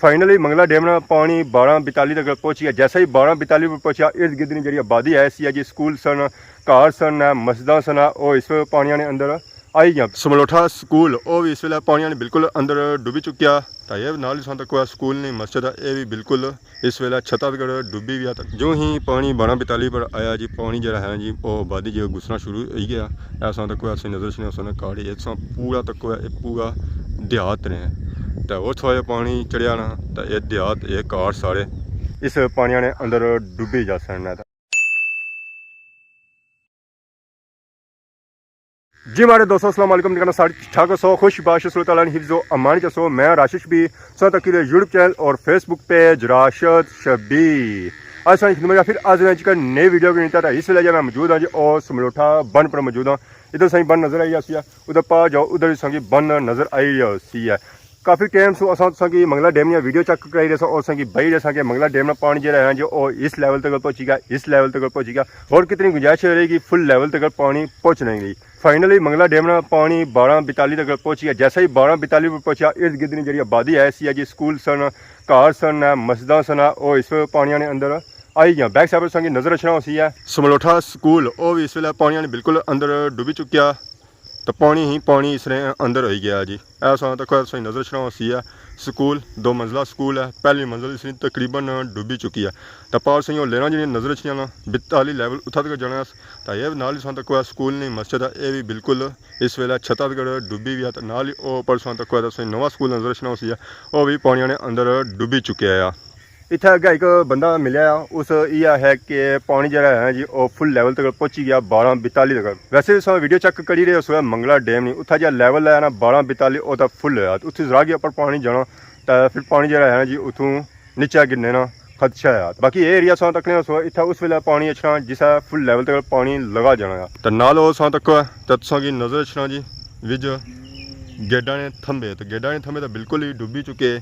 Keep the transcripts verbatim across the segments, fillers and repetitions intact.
فائنلی منگلا ڈیم نا پانی بارہ بیتالی تک پہنچی گیا۔ جیسا ہی بارہ بیتالی پر پہنچیا، ارد گرد نی جیڑی آبادی ہے سی، جی سکول سن، گھر سن، مسجداں سن، او اس پانیاں نے اندر آئی گیا۔ سملوٹھا سکول او بھی اس ویلے پانیاں نے بالکل اندر ڈوبی چکیا۔ تے اے نال ہی ساں تک سکول نی مسجد ہے، اے بھی بالکل اس ویلے چھتا تک ڈوبی گیا۔ جو ہی پانی بارہ بیتالی پر آیا جی، پانی جڑا ہے نا جی، او آبادی جو گھسنا شروع ہوئی گیا۔ ایسا تک اساں نظر اچھنے، اساں نے کاڑی ایسا پورا تک اے پورا دیہات نے۔ تے او تھوڑا جہا پانی چڑھیا نا، تے اے دیہات، اے کار سارے اس پانیاں نے اندر ڈوبی جا سن۔ جی ماڑے دوستو، السلام علیکم، ٹھیک ہے نا؟ سارے ٹھیک ہو سو، خوش باش، اللہ تعالیٰ نے حفظ و امان چ سو۔ میں راشد شبیر، سو تک کے یوٹیوب چینل اور فیس بک پیج راشد شبیر۔ اج ساں خدمت پھر حاضر ہیں جی نئی ویڈیو کے نیتا۔ اس ویلے جا میں موجود ہاں جی، او سملوٹھا بن پر موجود ہاں۔ ادھر سائیں بن نظر آئی جاسی ہے، ادھر پا جاؤ، ادھر بھی ساں کی بن نظر آئی جاسی ہے۔ کافی ٹائم سو اساں تساں کی منگلا ڈیم نیاں ویڈیو چیک کرائی رہے ساں اور ساں کی بھائی رہے ساں کہ منگلا ڈیم نا پانی جڑا ہے جو او اس لیول تک پہنچی گیا، اس لیول تک پہنچی گیا، اور کتنی گنجائش رہے گی فل لیول تک پانی پہنچنے کی۔ فائنلی منگلا ڈیم نا پانی بارہ بیتالی تک پہنچی گیا۔ جیسا ہی بارہ بیتالی پر پہنچیا، ارد گرد نی جڑی آبادی ہے سی، جی سکول سن، گھر سن، مسجداں سن، او اس پانیاں نے اندر آئی گیا۔ بیک سائیڈ پر ساں کی نظر اچھنا ہوسی ہے سملوٹھا سکول، او بھی اس ویلے پانیاں نے بالکل اندر ڈوبی چکیا۔ تے پانی ہی پانی اس نے اندر ہوئی گیا جی۔ ایسا تک تساں نظر اچھنا ہوسی ہے سکول، دو منزلہ سکول ہے، پہلی منزل اس نے تقریباً ڈوبی چکی ہے۔ تے پار سائیں او لینا جی نظر اچھنیاں نا، بیتالی لیول اتھا تک جانا ہے۔ تے اے نال ہی ساں تک سکول نی مسجد ہے، اے بھی بالکل اس ویلے چھتا تک ڈوبی ہوئی ہے۔ تے نال ہی او اوپر ساں تک تساں نواں سکول نظر اچھنا ہوسی ہے، او بھی پانیاں نے اندر ڈوبی چکیا ہے۔ اتھے اگے ایک بندہ ملیا، اس یہ ہے کہ پانی جڑا ہے نا جی، او فل لیول تک پہنچی گیا، بارہ بیتالی تک۔ ویسے اساں ویڈیو چیک کری رہے، اس ویلے منگلا ڈیم نہیں، اتھا جا لیول ہے نا بارہ بیتالی، او تا فل ہے۔ اتھے ذرا کے اوپر پانی جانا، تا پھر پانی جڑا ہے نا جی، اتھوں نیچے گرنے نا خدشہ ہے۔ باقی اے ایریا ساں تکنے سو، اتھا اس ویلے پانی اچھنا جسا فل لیول تک پانی لگا جانا ہے۔ تے نال او ساں تک ہے، تے تساں کی نظر اچھنا جی، وج گیڈاں نے تھمبے، تے گیڈاں نے تھمبے تے بالکل ہی ڈوبی چکے۔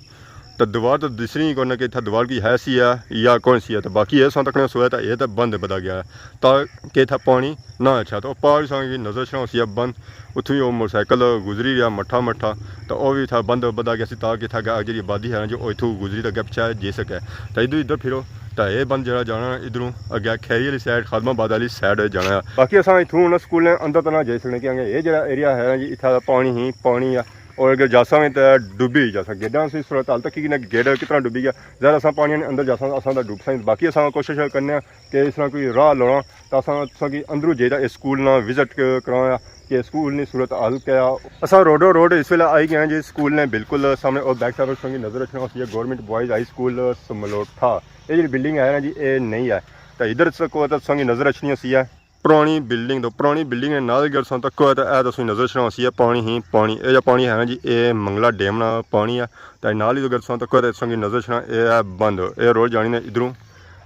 تے دیوار تے دسنی کوئی نہ کہ اتھا دیوار کوئی ہے سی ہے یا کون سی ہے۔ تے باقی اے ساں تکنے سو ہے، تے اے تے بند بدا گیا ہے، تاکہ اتھا پانی نہ اچھا۔ تے او پار ساں کی نظر اچھنا ہوسی ہے بند، اتھوں ہی او موٹر سائیکل گزری رہیا مٹھا مٹھا، تے او بھی اتھا بند بدا گیا سی، تاکہ اتھا اگے جڑی آبادی ہے نا جی، او اتھوں گزری تے اگے پچھے جائی سکے۔ تے ادھر ادھر پھرو، تے اے بند جڑا جانا ادھروں اگے کھیری والی سائیڈ، خادم آباد والی سائیڈ جانا ہے۔ باقی اساں اتھوں نا سکول نے اندر تے نہ جائی سکنے، کیونکہ اے جڑا ایریا ہے نا جی، اتھا پانی ہی پانی ہے۔ اور اگر جاساں وی تے ڈوبی ہی جاساں۔ گیڈاں سی صورت حال تکی کہ گیڈ کتنا ڈوبی گیا۔ ظاہر اساں پانیاں نے اندر جاساں، اساں دا ڈوب ساں۔ باقی اساں کوشش کرنے آں کہ اس طرح کوئی راہ لوڑاں، تاں اساں تساں کی اندروں جائی تے اس سکول نا وزٹ کراں کہ سکول نی صورت حال کیا۔ اساں روڈو روڈ اس ویلے آئی گئے ہیں جی سکول نے بالکل سامنے، اور بیک سائیڈ پر تساں کی نظر اچھنا ہوسی ہے گورنمنٹ بوائز ہائی سکول سملوٹھا۔ اے جڑی بلڈنگ ہے نا جی، اے نئی ہے۔ تے ادھر تک تساں کی نظر اچھنی ہوسی ہے پرانی بلڈنگ، تو پرانی بلڈنگ نے نال اگر تساں تکو ہے تے اے تساں نظر اچھنا ہوسی ہے پانی ہی پانی۔ اے جا پانی ہے نا جی، اے منگلا ڈیم نا پانی ہے۔ تے نال ہی اگر تساں تکو ہے تے تساں کی نظر اچھنا اے ہے بند، اے روڈ جانی نے ادھروں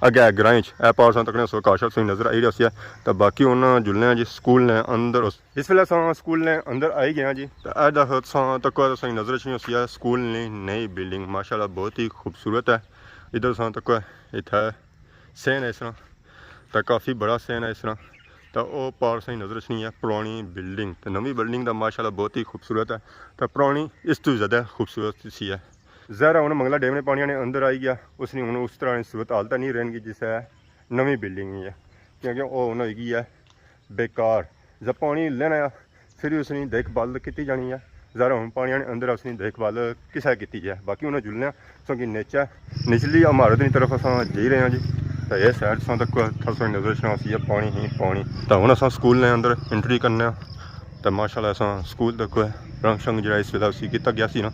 اگے گرائیں چ، اے پار تساں تکنے سو کاشا تساں نظر آئی رہی ہوسی ہے۔ تے باقی ہن جلنے آں جی سکول نے اندر۔ اس ویلے اساں سکول نے اندر آئی گئے آں جی۔ تے اے دکھو تساں تکو ہے تساں نظر اچھنی ہوسی ہے سکول نی نئی بلڈنگ، ماشاءاللہ بہت ہی خوبصورت ہے۔ ادھر تساں تکو ہے اتھے سین ہے اس طرح، تے کافی بڑا سین ہے اس طرح۔ تے او پار تساں نظر اچھنی ہے پرانی بلڈنگ، تے نویں بلڈنگ دا ماشاءاللہ بہت ہی خوبصورت ہے، تے پرانی اس تو زیادہ خوبصورت سی ہے۔ ظاہر ہے ہن منگلا ڈیم نے پانیاں نے اندر آئی گیا، اس نی ہن اس طرح نی صورت حال تاں نہیں رہن گی جس ہے نویں بلڈنگ ہی ہے، کیونکہ او ہن ہوئی گئی ہے بیکار۔ جب پانی لینا ہے، پھر اس نی دیکھ بھال کیتی جانی ہے۔ ظاہر ہے ہن پانیاں نے اندر اس نی دیکھ بھال کسے کیتی جائے۔ باقی انہاں جلنے آں، تساں کی نیچے نچلی عمارت نی طرف اساں جائی رہے آں جی۔ تے اے سائیڈ تساں تکو تساں نظر اچھنا ہوسی ہے پانی ہی پانی۔ تے ہن اساں سکول نے اندر انٹری کرنے آں۔ تے ماشاءاللہ اساں سکول تکو رنگ شنگ جڑا اس ویلے اسی کیتا گیا سی نا،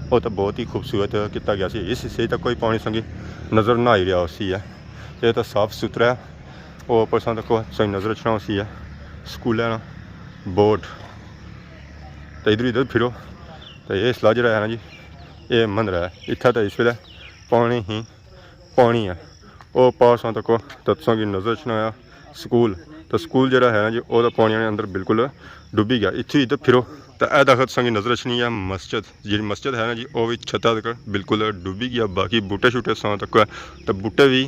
او تے بہت ہی خوبصورت کیتا گیا سی۔ اس حصے تک کوئی پانی تساں کی نظر نہ آئی رہیا ہوسی ہے۔ تے اے تے صاف ستھرا ہے۔ او اوپر تساں تکو تساں نظر اچھنا ہوسی ہے سکول ہے نا بورڈ۔ تے ادھر ادھر پھرو، تے اے سلا جڑا ہے نا جی، اے مندر ہے۔ اتھا تے اس ویلے پانی ہی پانی ہے۔ او پار تساں تکو تے تساں کی نظر اچھنا آیا سکول۔ تے سکول جڑا ہے نا جی، او تے پانیاں نے اندر بالکل ڈوبی گیا۔ اتھے ادھر پھرو، تے اے دکھو تساں کی نظر اچھنی ہے مسجد۔ جڑی مسجد ہے نا جی، او وی چھتا تک بالکل ڈوبی گیا۔ باقی بوٹے شوٹے تساں تکو ہے، تے بوٹے وی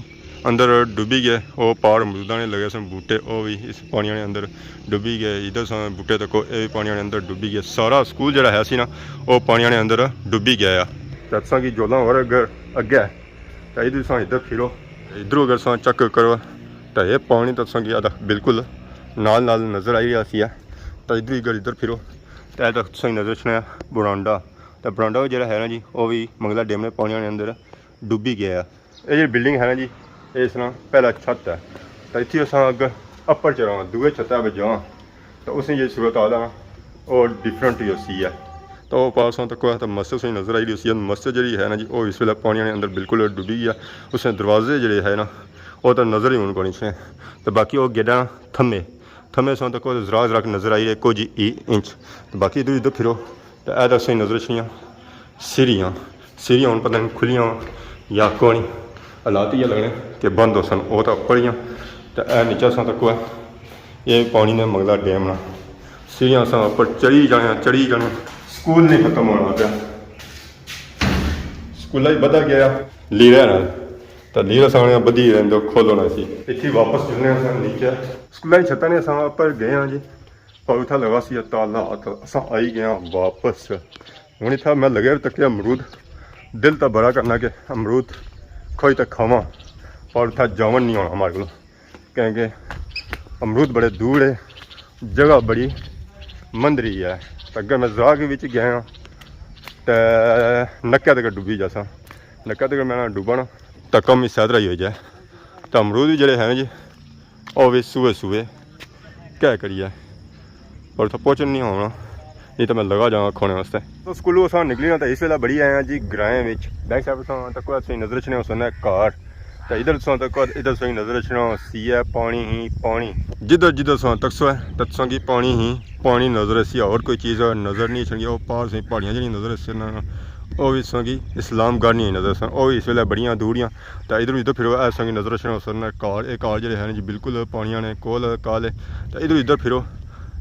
اندر ڈوبی گئے۔ او پار امروداں نے لگے سن بوٹے، او وی اس پانیاں نے اندر ڈوبی گئے۔ ادھر تساں بوٹے تکو، اے وی پانیاں نے اندر ڈوبی گئے۔ سارا سکول جڑا ہے سی نا، او پانیاں نے اندر ڈوبی گیا ہے۔ تے تساں کی جولاں ہور اگر اگے، تے ادھر تساں ادھر پھرو، ادھروں اگر تساں چیک کرو، تے اے پانی تے تساں کی ادھا بالکل نال نال نظر آئی رہیا سی ہے۔ تے ادھر اگر ادھر پھرو، تے ادھر تساں کی نظر اچھنا ہے برانڈا۔ تے برانڈا جیڑا ہے نا جی، او وی منگلا ڈیم نے پانیاں نے اندر ڈوبی گیا ہے۔ اے جیڑی بلڈنگ ہے نا جی، اے اس طرح پہلا چھت ہے۔ تے اتھی اساں اگر اپر چڑھاں، دوئے چھتا پہ جاں، تے اس نی جیڑی صورت حال ہے نا، او ڈفرنٹ ہی ہوسی ہے۔ تے او پار اساں تکو تے مسجد تساں نظر آئی رہی ہوسی ہے۔ مسجد جیڑی ہے نا جی، او اس ویلے پانیاں نے اندر بالکل ڈوبی گیا۔ اس نے دروازے جیڑے ہے نا، او تے نظر ہی ہن کونی سے۔ تے باقی او گیٹاں تھمے، تھمے اساں تکو ذرا ذرا نظر آئی رہے، کچھ ہی انچ۔ تے باقی ادھر ادھر پھرو، تے اے تساں نظر اچھنیاں سیڑھیاں، سیڑھیاں ہن پتہ نہیں کھلیاں یا کونی۔ حالات ایہہ لگنے کہ بند ہوسن، او تاں اپر ہیاں۔ تے اے نیچے اساں تکو ہے، اے پانی نے منگلا ڈیم نا۔ سیڑھیاں اساں اپر چڑھی جانے آں، چڑھی جانے آں۔ سکول نہیں ختم ہونا پیا۔ سکولا ہی بدھا گیا لیرے نال۔ تے لیرے اساں نے بدھی رہندے کھول ہونا سی۔ اتھی واپس چلنے آں اساں نیچے۔ سکولا ہی چھتاں نے اساں اپر گئے آں جی۔ پر اتھا لگا سی تالا، تے اساں آئی گئے آں واپس۔ ہن اتھا میں لگے تکے امرود، دل تاں بڑا کرنا کہ امرود کھوئی تے کھاواں، پر اتھا جاون نہیں ہونا ہمارے کولوں، کیونکہ امرود بڑے دور ہے، جگہ بڑی مندری ہے۔ تے اگر میں زراعت کے وچ گیا ہاں، تے نکے تک ڈوبی جاساں، نکے تک میں نہ ڈوباں نا، تے کم ہی سیدرا ہی ہوئی جائے۔ تے امرود بھی جڑے ہیں جی، او وی سوئے سوئے کہہ کریے، پر اتھا پہنچن نہیں ہونا، نہیں تے میں لگا جانا کھونے واسطے۔ تو سکولوں اساں نکلی نا، تے اس ویلے بڑی آئے ہیں جی گرائیں وچ۔ بیک سائیڈ اساں تکو تساں نظر اچھنے ہوسن گھر، تے ادھر تساں تکو، ادھر تساں نظر اچھنا ہوسی ہے پانی ہی پانی۔ جدھر جدھر تساں تکسو ہے، تے تساں کی پانی ہی پانی نظر اچھسی، اور کوئی چیز نظر نہیں اچھنی۔ او پار تساں پہاڑیاں جیڑیاں نظر اچھن، او وی تساں کی اسلام گڑھ نہیں نظر اچھن، او وی اس ویلے بڑیاں دوریاں۔ تے ادھر ادھر پھرو، اے تساں کی نظر اچھنے ہوسن گھر، اے گھر جیڑے ہیں جی بالکل پانیاں نے کول کال ہے۔ تے ادھر ادھر پھرو،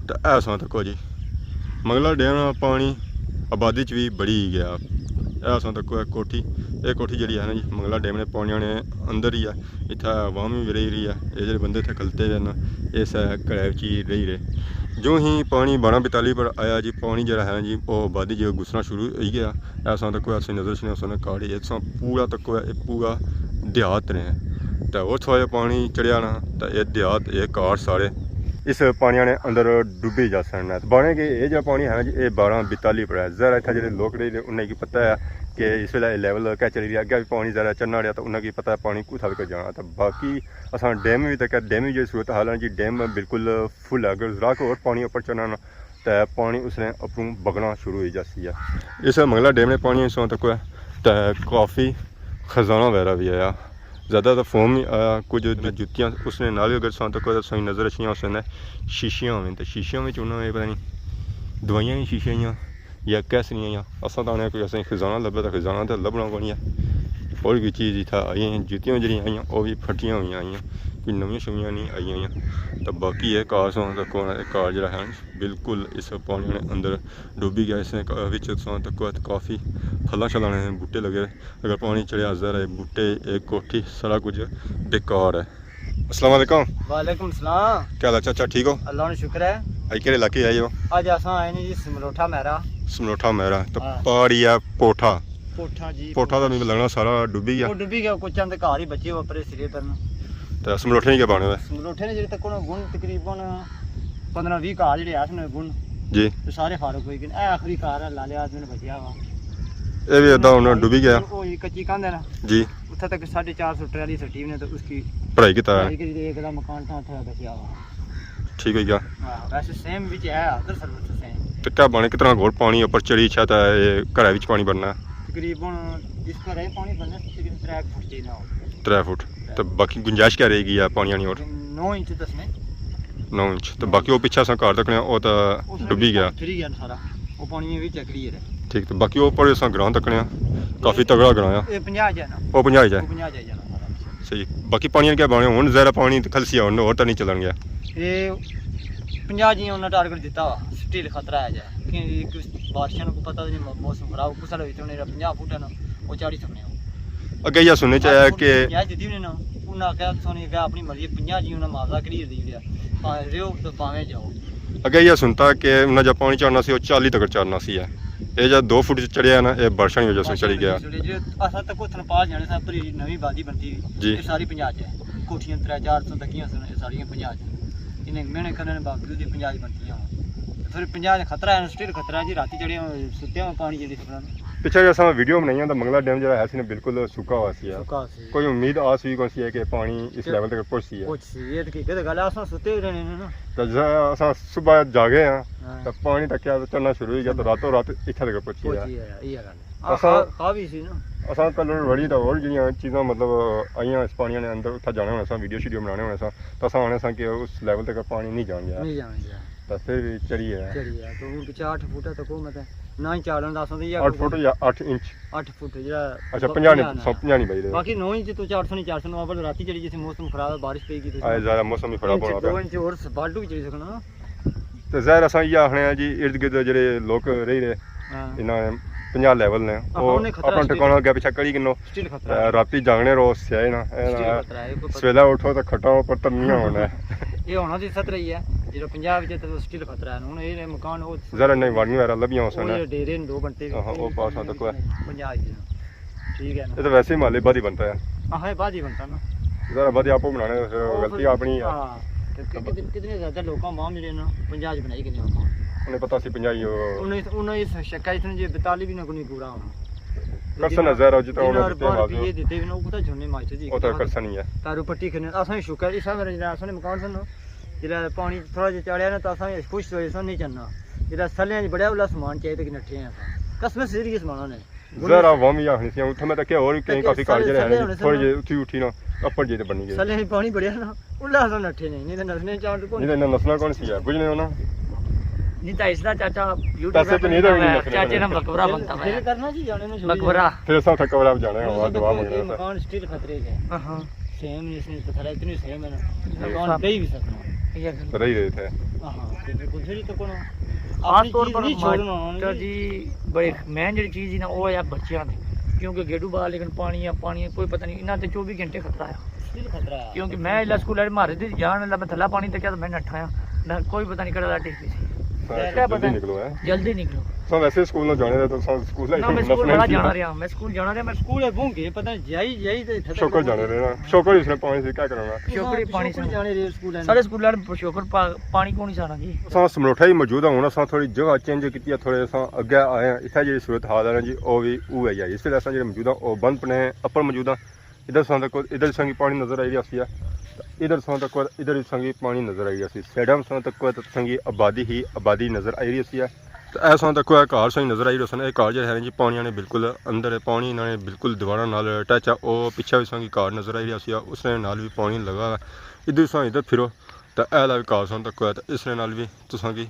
تے اے تساں تکو جی منگلا ڈیم نا پانی آبادی چ وی بڑی گیا۔ اے تساں تکو اے کوٹھی، اے کوٹھی جیڑی ہے نا جی، منگلا ڈیم نے پانیاں نے اندر ہی ہے۔ اتھا عوام وی رہی رہی ہے۔ اے جیڑے بندے اتھا کھلتے ہوئے نا، اس گھرے وچ ہی رہی رہے۔ جو ہی پانی بارہ بیتالی پر آیا جی، پانی جیڑا ہے نا جی، او آبادی جو گھسنا شروع ہوئی گیا۔ اے تساں تکو تساں نظر اچھنے ہوسن گھر، اے تساں پورا تکو اے پورا دیہات نے۔ تے اتھوں اے پانی چڑھیا نا، تے اے دیہات، اے گھر سارے اس پانیاں نے اندر ڈوبی جاسن۔ تے بنے کہ اے جیڑا پانی ہے نا جی، اے بارہ بیتالی پر ہے۔ ذرا اتھا جیڑے لوک رہی رہے، انہاں کی پتہ ہے کہ اس ویلے اے لیول کیا چلی رہی ہے، اگے وی پانی ذرا چڑھنا رہیا، تے انہاں کی پتہ ہے پانی کتھا تک جانا۔ تے باقی اساں ڈیم وی تکیا، ڈیم وی جو صورت حال ہے جی، ڈیم بالکل فل ہے۔ اگر ذرا کو اور پانی اپر چڑھنا نا، تے پانی اس نے اپروں بگنا شروع ہوئی جاسی ہے۔ اس منگلا ڈیم نے پانی تساں تکو ہے، تے کافی خزانہ وغیرہ وی آیا۔ زیادہ تاں فوم ہی آیا، کچھ جتیاں اس نے نال وی۔ اگر تساں تکو تساں نظر اچھنیاں ہوسن شیشیاں ہوئیں، تے شیشیاں وچ انہاں نے پتہ نہیں دوائیاں نی شیشیاں ہیاں یا کیس نیاں ہیاں۔ اساں تاں آنے کوئی اساں خزانہ لبھے، تے خزانہ تے لبھنا کونی ہے۔ اور وی چیز اتھا آئی ہیں، جتیاں جیڑیاں آئیاں، او وی پھٹیاں ہوئیاں آئیاں، کوئی نویاں شویاں نہیں آئیاں ہوئیاں۔ تے باقی اے گھر تساں تکو، اے گھر جیڑا ہے بالکل اس پانی نے اندر ڈوبی گیا۔ اس نے کا-، وچ تساں تکو کافی پھلاں شلاں نے بوٹے لگے۔ اگر پانی چڑھیا ذرا اے بوٹے، اے کوٹھی، سارا کچھ بیکار ہے۔ السلام علیکم۔ وعلیکم السلام۔ کیا حال ہے چاچا، ٹھیک ہو؟ اللہ نا شکر ہے۔ اج کہڑے علاقے آئے ہو؟ اج اساں آئے نے جی سمروٹھا میرا۔ سمروٹھا میرا۔ تو ہاں۔ پہاڑی ہے پوٹھا۔ پوٹھا جی۔ پوٹھا تو مجھے لگنا سارا ڈوبی گیا۔ وہ ڈوبی گیا، کچھ چند گھر ہی بچے اوپر سرے پر۔ تے سمروٹھے نے کیا بنے ہوئے؟ سمروٹھے نے جیڑے تک گن تقریباً پندرہ ویہہ گھر جیڑے آسن گن۔ جی۔ تے سارے فارغ ہوئی گئے۔ اے آخری گھر ہے، لالے آدمی نے بچیا ہوا۔ اے وی ادھا ہن ڈوبی گیا۔ او، او کچی کندھ ہے نا۔ جی۔ اتھا تک ساڑھے چار سو ٹرالی سٹی نے تے اس کی پڑھائی کیتا ہے۔ پڑھائی کی، ایک دا مکان تھا، تھوڑا بچیا ہوا۔ ٹھیک ہوئی گیا۔ ہاں، ویسے سیم وچ ہے، ادھر سروس سیم۔ تے کیا بنے، کتنا گھوڑ پانی اوپر چڑھی چھت ہے، اے گھرے وچ پانی بننا ہے؟ تقریباً جس گھرے پانی بننا، تقریباً ترے فٹ چاہیے نہ ہو۔ ترے فٹ۔ تے باقی گنجائش کیا رہے گی ہے پانی آنی اور؟ نو انچ دسنے۔ نو انچ۔ تے باقی وہ پچھے اساں گھر تکنے، وہ تو اس نے ڈبی گیا۔ پھری گیا سارا۔ وہ پانی وچ چکری ہے۔ ٹھیک، تے باقی وہ اوپر اساں گراں تکنے، کافی تگڑا گراں ہے۔ اے پنجاہ جانا۔ وہ پنجاہ جانا۔ وہ پنجاہ جانا سارا۔ صحیح۔ باقی پانی کیا بنے؟ ہن زیادہ پانی تے کھلسی، ہن اور تاں نہیں چلن گیا۔ اے پنجاہ جی انہاں ٹارگٹ دیتا ہوا، سٹی لکھا ترا جائے۔ کہ بارشاں کو پتہ نہیں، موسم خراب، کس ویلے وچ انہاں پنجاہ فٹ ہے نا، وہ چاڑھی سکنے ہو۔ اگے یہ سننے چ آیا کہ گنجائش دیتی انہاں نا، انہاں آخیا تساں نے اپنی مرضی پنجاہ جی انہاں معاوضہ کری دی جڑیا، پاویں رہو تو پاویں جاؤ۔ اگے یہ سنتا کہ انہاں جا پانی چڑھنا سی، وہ چالی تک چڑھنا سی ہے۔ اے جا دو فٹ چڑھیا نا، اے بارشاں کی وجہ سے چڑھی گیا۔ جی، اساں تک اتھن پاس جانے سا، پری نویں آبادی بنتی ہوئی۔ جی۔ اے ساری پنجاہ چ ہے۔ کوٹھیاں ترے چار سو تکیاں سن، اے ساریاں پنجاہ چ۔ انہیں محنت کرنے نے باوجود ہی پنجاہ چ بنتی ہیں۔ تے پھر پنجاہ دا خطرہ ہے، سٹل خطرہ ہے جی، راتی جڑے ستے ہوئے پانی جڑی سکنا۔ پچھے جیسا ویڈیو بنائی ہے تو منگلا ڈیم جڑا ہے سی نا، بالکل سکا ہوا سی۔ سکا سی۔ کوئی امید آس بھی کون سی ہے کہ پانی اس لیول تک پہنچ سی ہے۔ پہنچ سی، یہ تو حقیقت گل ہے، اساں ستے رہنے نے نا۔ تو جیسا اساں صبح جاگے ہاں، ہاں۔ تو پانی تک کیا چڑھنا شروع ہو گیا، تو راتوں رات اتھے تک پہنچی گیا۔ پہنچی گیا، یہ گل ہے۔ آ، اساں کھا، کھا بھی سی نا۔ اساں کل وڑی تو اور جڑیاں چیزاں مطلب آئیاں اس پانی نے اندر، اتھا جانا ہونا سا، ویڈیو شیڈیو بنانے ہونے سا، تو اساں آنے سا کہ اس لیول تک پانی نہیں جان گیا۔ نہیں جان گیا۔ تو پھر بھی چڑھی ہے۔ چڑھی ہے۔ تو ہن پچھے اٹھ فٹ ہے تو کو مت نہ ہی چاڑن دا اساں تے یا اٹھ فٹ یا اٹھ انچ۔ اٹھ فٹ جڑا اچھا، ب-، پنجاہ نہیں، پنجاہ نا۔ سو پنجاہ نہیں بھائی۔ باقی نو انچ تو چار سو نہیں، چار سو نو، اول راتی چڑھی جیسے موسم خراب ہے، بارش پئی گئی تو آئے ظاہر ہے موسم ہی خراب انچ، ہونا دو پیا۔ انچ اور س-، بالڈو بھی چڑھی سکنا نا۔ تے ظاہر اساں یہ آخنے ہیں جی، ارد گرد جڑے لوگ رہی رہے، ہاں۔ انہاں پنجاہ لیول نے، ہاں، وہ انہیں خطرہ اپنا سٹل ٹھکانا اگے پیچھے کری کنو۔ سٹل خطرہ تے ہے۔ راتی جاگنے رہو سیاہے نا، اے سٹل نا، خطرہ ہے، کوئی پتہ سویلے اٹھو تے کھٹا اپر تنیا ہونا ہے۔ یہ ہونا سی خطرہ ہی ہے، جیڑا پنجاہ وچ ہے تے سٹل خطرہ ہے۔ ہن یہ مکان وہ ذرا نہیں وارنی وغیرہ لبیاں ہو سن۔ وہ ڈیرے نے دو بنتے ہاں، ہاں، وہ پاس ہاں تک ہے۔ پنجاہ وچ۔ ٹھیک ہے نا؟ یہ تو ویسے ہی مالے بعد ہی بنتا ہے۔ ہاں، یہ بعد ہی بنتا نا۔ ذرا بعد ہی آپ بنانے، پھر وہ غلطی پھر اپنی ہے۔ ہاں۔ تے کہ-، کتنے، کتنے زیادہ لوکاں عوام جڑے نا، پنجاہ چ بنائی کنے عوام۔ انہیں پتہ سی پنجاہ ہی ہو۔ انہیں، انہیں اس شکا اس نے جے بتالی بھی نہ کوئی پورا ہونا۔ کرسن ہے ظاہر ہے، جتنا انہاں انہیں دتے روپے معذور۔ دیتے بھی نہ، وہ کتھا چھوڑنے ماسٹر جی، وہ تو کتھا کرسن ہی ہے۔ تارو پٹی کھنے، اساں ہی شکر، اس ویلے جڑا اساں نے مکان سن، جڑا پانی تھوڑا جہا چڑھیا نا، تو اساں خوش ہوئے، اساں نہیں چڑھنا۔ جڑا سلیاں چ بڑا اولا سامان چاہیے تے کہ نٹھے ہیں۔ قسم سیریس مانا نے۔ ذرا عوام ہی آخنی سی، اتھے میں تکیا اور کہیں کافی کار جڑے ہیں، تھوڑے جے اتھی اٹھی نا، اپر جے تے بنی گئے۔ سلے پانی بڑیا نا، اللہ سا نٹھے نہیں، نہیں تے نسنے چاند کون نہیں تے انہاں نسنا کون سی ہے، بجنے ہونا۔ نہیں تے اس دا چاچا یوٹیوب پیسے تے نہیں رہنے نسنے چاچے نا مقبرہ بنتا ہے۔ دل کرنا سی جانے نا چھوڑی مقبرہ۔ پھر اساں اتھے قبر آپ جانے ہاں، دعا مقبرہ مکان سٹل خطرے کے۔ ہاں۔ سیم اس نے پتھر اتنی سیم ہے نا، مکان پہ ہی بھی سکنا۔ یہ گل۔ رہی رہے تھے۔ ہاں، بالکل۔ پھر تو کون خاص طور پر نہیں چھوڑنا، ماسٹر جی، بڑے مین جڑی چیز ہی نا، وہ ہے بچیاں دی۔ کیونکہ گیڈو باہر لیکن پانی ہے، پانی ہے، کوئی پتہ نہیں، انہاں تے چوبی گھنٹے خطرہ ہے۔ سٹل خطرہ ہے۔ کیونکہ میں اللہ سکول والے مارے دی جان اللہ میں تھلا پانی تکیا تو میں نٹھا ہاں۔ میں کوئی پتہ نہیں کڑا لاٹی پی سی۔ ہاں، کیا جلدی پتہ؟ نکلو ہے۔ جلدی نکلو۔ تو ویسے سکول نہ جانے دے تو سب سکول نہ، میں سکول بڑا جانا رہا، میں سکول جانا رہا، میں سکول ہے بھونگے، پتہ نہیں جائی، جائی تے اتھے شوکر جانے رہے نا۔ شوکر اس نے پانی سے کیا کرنا؟ شوکر ہی پانی سے۔ جانے رہے سکول ہے۔ سارے سکول والے شوکر پا-، پانی کون ہی سانا جی؟ اساں سمروٹھا ہی موجود ہاں، ہن اساں تھوڑی جگہ چینج کیتی ہے، تھوڑے اساں اگے آئے ہیں۔ اتھے جڑی صورت حال ہے نا جی، او وی اوہی ہے۔ اس ویلے اساں جڑے موجود ہاں، او بند پنے اپر موجود ہاں۔ ادھر ساں تک، ادھر ساں کی پانی نظر آئی رہیا سی ہے۔ ادھر ساں تک، ادھر ساں کی پانی نظر آئی رہیا سی۔ سائیڈاں ساں تک تساں کی آبادی ہی آبادی نظر آئی رہی سی ہے۔ تے اے ساں تک کوئی گھر ساں نظر آئی رہیا سی۔ اے گھر جڑے ہیں جی پانی نے بالکل اندر ہے، پانی انہاں نے بالکل دیواراں نال اٹیچ ہے۔ او پچھے وی ساں کی گھر نظر آئی رہیا سی، اس نے نال وی پانی لگا ہوا ہے۔ ادھر ساں ادھر پھرو تے اے لا وی گھر ساں تک ہے تے اس نے نال وی تساں کی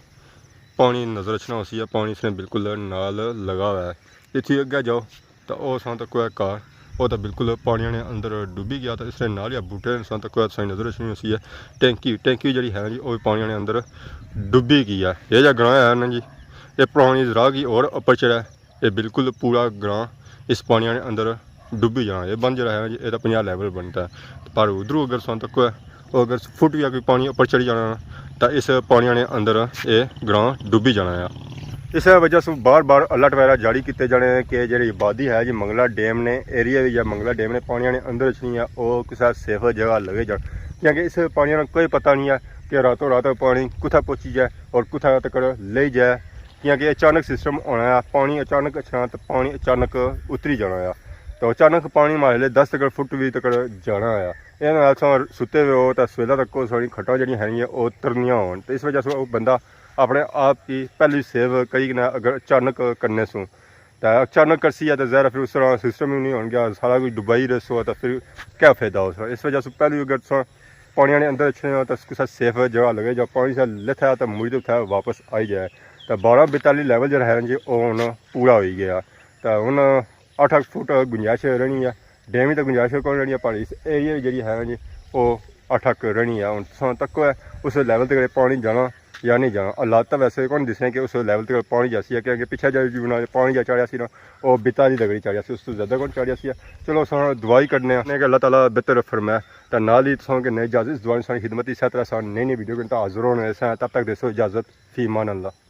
پانی نظر اچھنا ہوسی ہے، پانی اس نے بالکل نال لگا ہوا ہے۔ اتھی اگے جاؤ تاں او ساں تک کوئی گھر، او تاں بالکل پانی نے اندر ڈوبی گیا، تاں اس نے نال یا بوٹے ساں تک کوئی ساں نظر اچھنی ہوسی ہے۔ ٹینکی، ٹینکی جڑی ہے نا جی، او وی پانی نے اندر ڈوبی گئی ہے۔ یہ جا گراں ہے نا جی، یہ پرانی زراعت کی اور اپر چڑھا ہے۔ یہ بالکل پورا گراں اس پانی نے اندر ڈوبی جانا۔ یہ بند جڑا ہے نا جی، یہ تاں پنجاہ لیول بنتا ہے۔ پر ادھروں اگر ساں تک کوئی او اگر فٹ وی کوئی پانی اپر چڑھی جانا، تاں اس پانی نے اندر اے گراں ڈوبی جانا ہے۔ اس وجہ سے بار بار الرٹ وغیرہ جاری کیتے جانے ہیں کہ جڑی آبادی ہے جی منگلا ڈیم نے ایریا وچ یا منگلا ڈیم نے پانی نے اندر اچھنی ہے، او کسے سیف جگہ لگے جان، کیونکہ اس پانی نا کوئی پتہ نہیں ہے کہ راتوں رات پانی کتھا پہنچی جائے اور کتھا تک لے جائے۔ کیونکہ اچانک سسٹم ہونا ہے، پانی اچانک اچھنا تے پانی اچانک اتری جانا ہے۔ تو اچانک پانی ماڑے لے دس تک فٹ وی تک جانا ہے۔ اے نال اساں ستے ہوئے ہو تاں سویلاں تک ساڑی کھٹاں جڑیاں ہینگیاں او ترنیاں ہون۔ تے اس وجہ سے او بندہ اپنے آپ کی پہلی سیو کری کنے اگر اچانک کرنے سوں تاں اچانک کرسی ہے تاں ظاہر ہے پھر اس طرح سسٹم ہی نہیں ہون گیا، سارا کچھ ڈبائی رہسو تاں پھر کیا فائدہ ہو سا۔ اس وجہ سے پہلی اگر تساں پانی نے اندر اچھنے ہو تاں کسا سیف جگہ لگے جاؤ، پانی سے لتھا تاں مڑی تے اتھا واپس آئی جائے۔ تاں بارہ بیتالی لیول جڑا ہے نا جی او ہن پورا ہوئی گیا۔ تاں ہن اٹھ اٹھ فٹ گنجائش رہنی ہے، ڈیم وچ تاں گنجائش کون رہنی ہے، پر اس ایریا وچ جڑی ہے نا جی او اٹھ اٹھ رہنی ہے۔ ہن تساں تکو ہے اس لیول تک پانی جانا یا نہیں جانا۔ حالات تاں ویسے کون دسنے کہ اس لیول تک پانی جاسی ہے، کیونکہ پچھے جے جونا پانی جا چڑھیا سی نا، او بیتالی تک چڑھیا سی، اس تو زیادہ کون چڑھیا سی۔ چلو اساں دعا ہی کرنے ہیں کہ اللہ تعالیٰ بہتر فرمائے۔ تاں نال ہی تساں کہ نئی اجازت، اس دعا نے ساری خدمت، اسے طرح اساں نئی نئی ویڈیو کے حاضر ہونے ہیں۔ تب تک دیسو اجازت، فی امان اللہ۔